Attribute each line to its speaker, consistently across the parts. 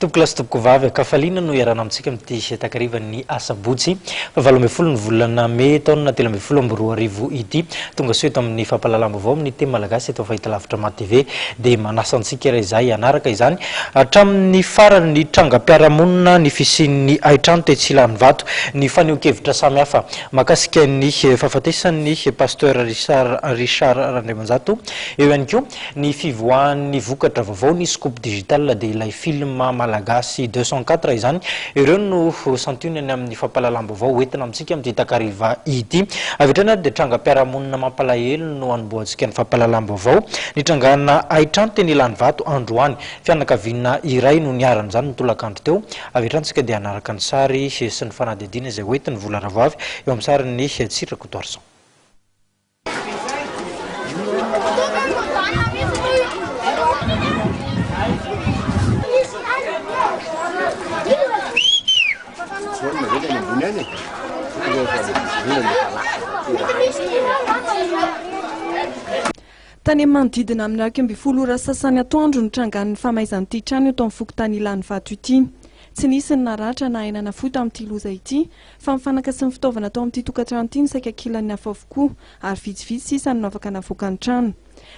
Speaker 1: Tompokolahy sy tompokovavy, an-kafaliana no iarahana amintsika amin'ity takarivan'ny asabotsy faha 18 ny volana mey taona 2013 ity. Tonga soa eto amin'ny fampahalalam-baovao amin'ny teny malagasy eto amin'ny fahitalavitra Mah TV dia manasa antsika iray izahay hanaraka izany hatramin'ny farany ny trangam-piarahamonina, ny fisian'ny haintrano tetsy Ilanivato, ny fanehoan-kevitra samihafa mahakasika ny fahafatesan'ny Pasteur Richard Richard Randriamanjato, eo ihany koa Ny fivoahan'ny vokatra vaovao ny Scoop Digital dia ilay film malagasy 204 izany. Ireo no santionany amin'ny fampahalalam-baovao hoentina amintsika amin'ity takariva ity. Avy hatrany ary dia trangam-piarahamonina mampalahelo no hanombohantsika ny fampahalalam-baovao. Nitrangana haintrano teny Ilanivato androany. Fianakaviana iray no niharan'izany ny tolakandro teo. Avy hatrany isika dia hanaraka ny sary sy ny fanadihadiana izay hoentin'i Vola Ravoavy eo amin'ny sarin'i Tsiry Rakotoarison.
Speaker 2: Tany amin'ny manodidina amin'ny 11 ora sasany atoandro no nitrangan'ny famaizan'ity trano eto amin'ny fokontany Ilanivato ity. Tsy nisy ny naratra na aina nafoy tamin'ity loza ity fa ny fanaka sy ny fitaovana tao amin'ity tokantrano ity no saika kilan'ny afo avokoa ary vitsivitsy sisa no afaka navoaka ny trano.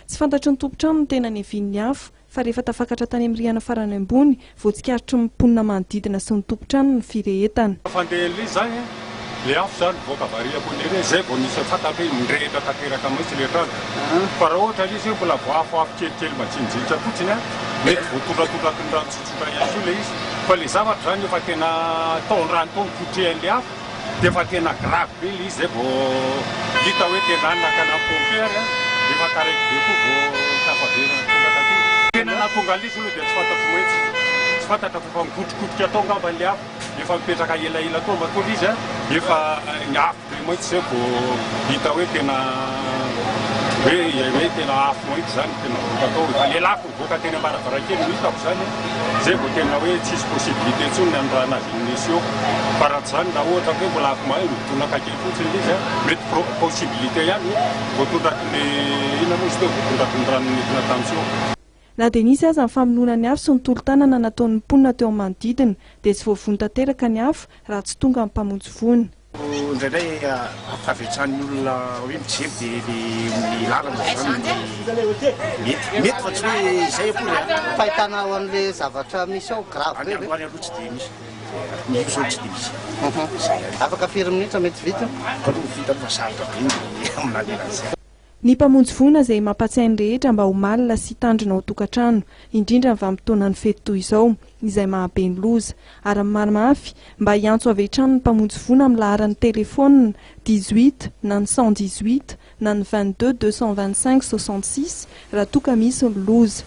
Speaker 2: Tsy fantatry ny tompon-trano ny tena niavian'ny afo fa rehefa tafakatra tany amin'ny rihana farany ambony vao tsikaritry ny mponina manodidina sy ny tompon-trano ny firehetana.
Speaker 3: Fandehan'ilay izy zany an, le afo zany mivoaka avy ary ambony ery, zay vao nisy fantatra hoe mirehitra tanteraka mihitsy le trano. Fa raha ohatra ilay izy hoe mbola voaafo afo kelikely majinijinika fotsiny an, mety voatondratondraky ny rano tsotsotra ihany koa ilay izy. Fa le zavatra zany efa tena taon-drano tao nikotrehan'le afo dia efa tena grave be ilay izy zay vao hita hoe tena nakana pompier ary an, efa taraiky be koa vao tafaverina tonga taty. Tena nahatonga an'ilay izy aloha dia tsy fantatro mihitsy, tsy fantatra fa efa nikotrikotrika tao angamba ilay afo, efa mipetraka elaela tao matoa ilay izy an, efa ny afo be mihitsy zay vao hita hoe tena hoe hoe tena afo mihitsy zany tena mivoaka tao, efa lelafo mivoaka teny am-baravarankely no hitako zany an, zay vao tena hoe tsisy possibilité intsony ny hanorahana azy amin'ny seau, fa raha tsy zany raha ohatra hoe mbola afo mahay midonaka kely fotsiny ilay izy an, mety pro- possibilité ihany hoe voatondraky ny inona moa izy teo, voatondraky ny rano nentina tamin'ny seau.
Speaker 2: Na dia nisy aza ny famonoana ny afo sy ny tolo-tanana nataon'ny mponina teo amin'ny manodidina dia tsy voavono tanteraka ny afo raha tsy tonga ny mpamonjy voina.
Speaker 4: Indraindray fahabetsahan'ny olona hoe mijery dia le ny lalana zany mety mety fa tsy hoe izay akory a.
Speaker 5: Fahitana ao an'le zavatra misy ao grave be ve?
Speaker 4: Any aloha tsy dia misy, ny io zao tsy dia misy. Izay ihany.
Speaker 5: Afaka firy minitra mety vita?
Speaker 4: Aloha vita aloha fa sarotra be ny amin'ilay an'izay.
Speaker 2: Ny mpamonjy voina izay mampatsiahy ny rehetra mba ho malina sy hitandrina ao an-tokantrano, indrindra ny vanim-potoanan'ny fety toy izao, izay mahabe ny loza. Ary manamafy mba hiantso avy hatrany ny mpamonjy voina amin'ny laharan'ny telefaonina dix-huit na ny 118 na ny 22 225 66 raha toa ka misy ny loza.